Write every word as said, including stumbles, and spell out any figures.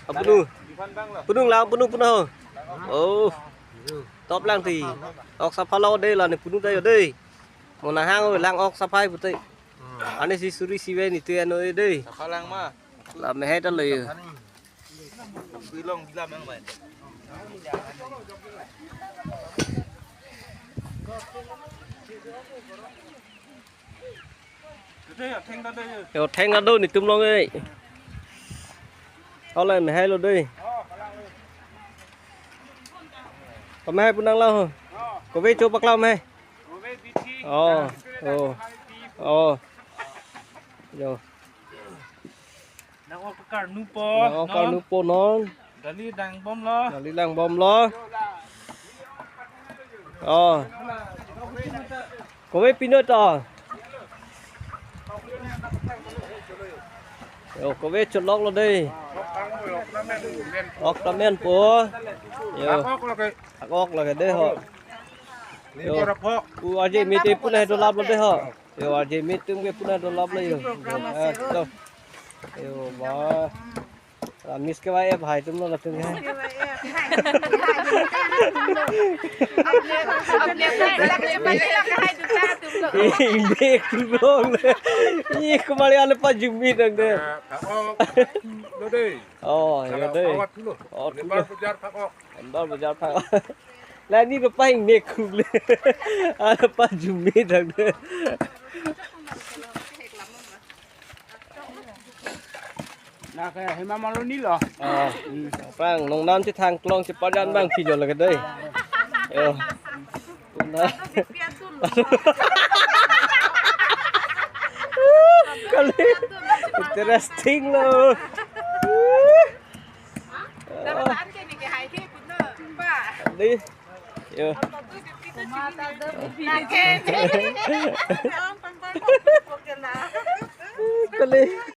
Apunu. Punung lang, punu, punu. Oh. Top lang ti. Ok saphai lo dei, la ne punu ta yo dei. Mo nahang lang ok saphai pute. Ani si suri si ve ni tu ano dei. Saphai lang ma. La mehai ta lo yo. Bilong bilam yang main. Yo, theng ta do netum long eh. Ole mehai lo dei. Ko mehai punang lo ho. Kove cho paklang mehai. Oh, oh, oh. Yo. Nang ok karnu po. Nang ok karnu po non. Dali dang bom lo. Dali dang bom lo. Oh. Kove pino to. Yo, kove cholok lo dei. Ok ta men po. Yo. Ak ok lo ke dei ho. Yo. U aje mite puna dolap lo dei ho. Yo, aje mitum ke puna dolap lo yo. Yo, eh, to. Yo, ba. Miss ke ba eh, bhai tum lo latum ke. Ini kumali ale pajumi dang dei. Lo dei. Oh, yo dei. Awat lo. Oh, Lebar bajar thak ok. Lebar bajar thak. La ni rupa ingne khule. Ala pajumi dang dei. Na ke Hema Maloni lo. Ah, bang nong nam si thang klong si pajan bang pinyo lagi dei. Yo. Puna. Kali. Interesting lo. Dei. Yo. Kali.